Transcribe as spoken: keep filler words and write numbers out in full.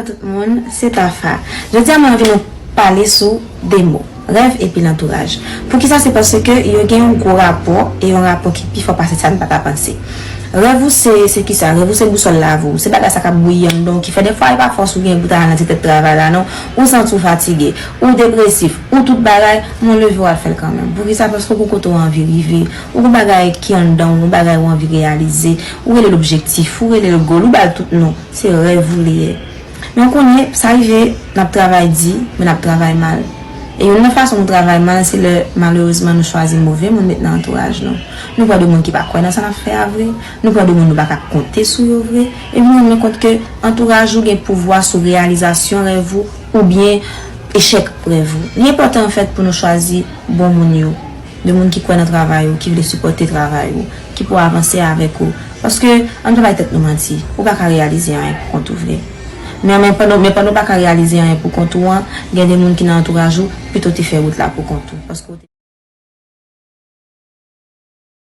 Tout moun, se Tafa. Jodi a mwen anvi nou pale sou de mo, rèv epi lantouraj. Poukisa? Se paske yo gen yon gwo rapò, e yon rapò ki pi fò pase sa n pa ta panse. Rèv ou se, se kisa? Rèv ou se bousòl lavi w. Se bagay sa k ap bouyi anndan w ki fè defwa e pa fòs ou gen pou ta al nan ti tèt travay la non. Ou santi w fatige, ou depresif, ou tout bagay, men w leve w al fè l kanmenm. Poukisa? Paske w gon kote w anvi rive. Ou gon bagay ki anndan w, yon bagay ou anvi reyalize. Ou rele l objektif, ou rele l gòl, ou ba l tout non. Se rèv ou li ye. Men w konnen, sa rive, n ap travay di, men n ap travay mal. E youn nan fason nou travay mal, se lè, malerezman, nou chwazi move moun met nan antouraj nou. Nou pran de moun ki pa kwè nan sa n ap fè a vre, nou pran de moun nou pa ka konte sou yo vre, epi nou rann nou kont ke antouraj ou gen pouvwa sou reyalizasyon rèv ou, oubyen echèk rèv ou. Li enpòtan, anfèt, pou nou chwazi bon moun yo. De moun ki kwè nan travay ou, ki vle sipòte travay ou, ki pou avanse avèk ou. Paske, ann pa bay tèt nou manti, ou pa ka reyalize anyen pou kont ou vre. Men, men pandan, men pandan w pa ka reyalize anyen pou kont ou an, gen de moun ki nan antouraj ou, pito w te fè wout la pou kont ou. Paske w te